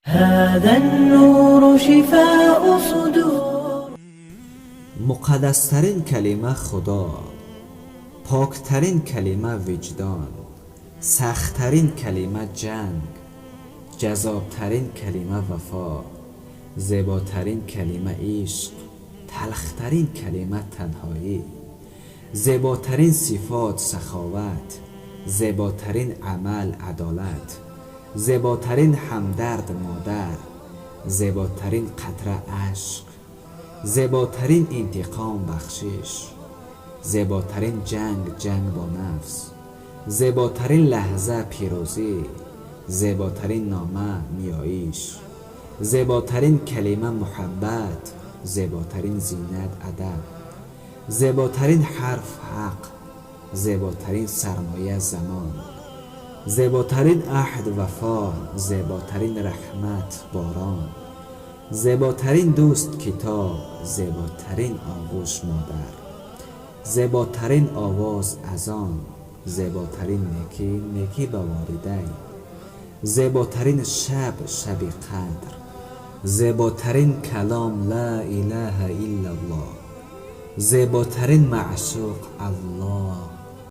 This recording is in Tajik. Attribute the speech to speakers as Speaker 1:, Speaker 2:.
Speaker 1: هذا النور شفاء صدور.
Speaker 2: Муқаддастарин калима Худо, поктарин калима виҷдон, сахттарин калима ҷанг, ҷаззобтарин калима вафо, зеботарин калима ишқ, талхтарин калима танҳоӣ, зеботарин сифат саховат, зеботарин амал адолат, зеботарин ҳамдард модар, зеботарин қатра ашк, зеботарин интиқом бахшиш, зеботарин ҷанг ҷанг бо нафс, зеботарин лаҳза пирӯзӣ, зеботарин нома ниёиш, зеботарин калима муҳаббат, зеботарин зинат адаб, зеботарин ҳарф ҳақ, зеботарин сармоя замон, зеботарин аҳд вафо, зеботарин раҳмат борон, зеботарин дӯст китоб, зеботарин оғӯш модар, зеботарин овоз азон, зеботарин некӣ некӣ ба волидайн, зеботарин шаб шаби қадр, зеботарин калом ла илаҳа иллаллоҳ, зеботарин маъшуқ Аллоҳ.